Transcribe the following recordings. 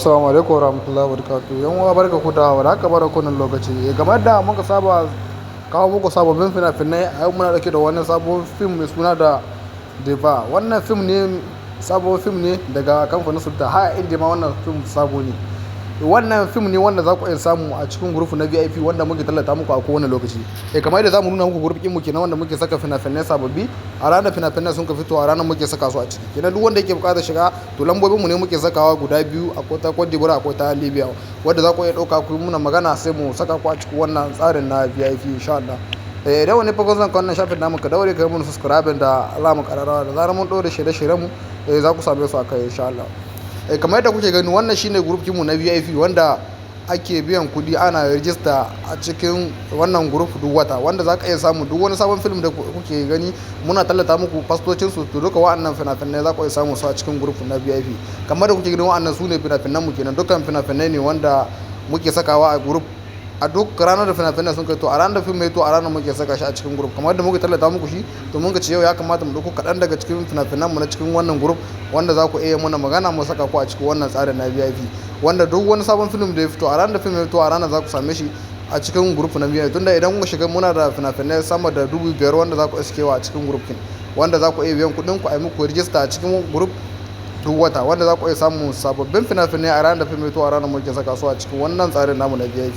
Assalamu alaikum warahmatullahi wabarakatuh. 'Yan uwa, barka ku da warhaka, barka wannan lokaci. Kamar da muka saba kawo muku sababbin fina-finai, a yau muna dauke da wani sabon fim mai suna da Deva. Wannan fim ne, sabon fim ne daga kamfanin Sultan. Ha, inda ma wannan fim sabo ne. Wannan fim ne wanda za ku iya samu a cikin group na VIP wanda muke tallata muku a kowane lokaci. Kamar yadda za mu nuna muku group ɗin mu kenan, wanda muke saka fina-finai sababbi. A ranar fina-finan sun ka fito, a ranar muke saka su a ciki. Kenan duk wanda yake buƙatar shiga, to lambobin mu ne muke sakawa guda biyu, akwai ta Cote d'Ivoire, akwai ta Libya, wanda za ku iya ɗauka ku yi muna magana, sai mu saka ku a cikin wannan tsarin na VIP insha Allah. Idan wani farkon zuwan ka wannan shafin namu, ka daure ka yi mana subscribe da alamar ƙararrawa. Da zarar mun ɗora shirye-shiryen mu, za ku same su a kai insha Allah. Kamar yadda kuke gani, wannan shine group mu na VIP wanda ake biyan kuɗi ana rijista a cikin wannan group duk wata, wanda za ka iya samu duk wani sabon film da kuke gani muna tallata muku fastocin su. To, duka wa'annan fina-finai za ku iya samu su a cikin group na VIP. Kamar da kuke gani, wa'annan su ne fina-finan mu kenan. Dukkan fina-finai ne wanda muke sakawa a group a duk ranar da fina-finan sun kai. To, a ranar da fim mai to, a ranar muke saka shi a cikin group kamar da muke tallata muku shi. To, mun ga ce yau ya kamata mu dauko kaɗan daga cikin fina-finan mu na cikin wannan group, wanda za ku iya muna magana mu saka ku a cikin wannan tsarin na VIP, wanda duk wani sabon film da ya fito, a ranar da film ya fito, a ranar za ku same shi a cikin group na VIP. Tunda idan kuka shiga, muna da fina-finai sama da 5,000 wanda za ku iskewa a cikin group kin, wanda za ku iya biyan kuɗin ku a yi muku rijista a cikin group duk wata, wanda za ku iya samun sababbin fina-finai. A ranar da fim ya fito, a ranar muke saka su a cikin wannan tsarin namu na VIP,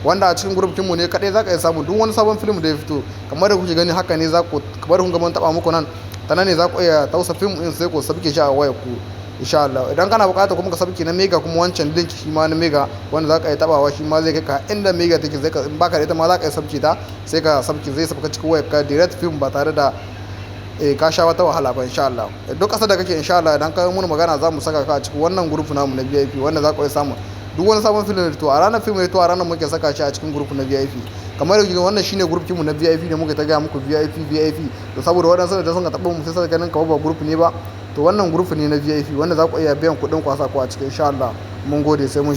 wanda a cikin group mu ne kadai za ka iya samu duk wani sabon film da ya fito. Kamar da kuke gani, haka ne za ku, kamar kun ga mun taba muku nan, ta nan ne za ku iya tausa film din, sai ku sabke shi a wayar ku insha Allah. Idan kana bukata kuma ka sabke na Mega kuma, wancan link shi ma na Mega wanda za ka iya tabawa, shi ma zai kai ka inda Mega take. Zai ka, in baka da ita ma, za ka iya sabke ta, sai ka sabke, zai sabka cikin wayar ka direct film ba tare da ka sha wata wahala ba insha Allah. Duk ƙasar da kake, insha Allah, idan ka yi mun magana, za mu saka ka a cikin wannan group namu na VIP, wanda za ku iya samu duk wani sabon film. To, a ranar film to, a ranar muke saka shi a cikin group na VIP. Kamar yadda wannan shine group mu na VIP da muke ta gaya muku, VIP, VIP. To, saboda waɗansu da sun ka taɓa mu, sai suka ganin kamar ba group ne ba. To, wannan group ne na VIP wanda za ku iya biyan kuɗin kwasa ko a cikin insha Allah. Mun gode, sai mun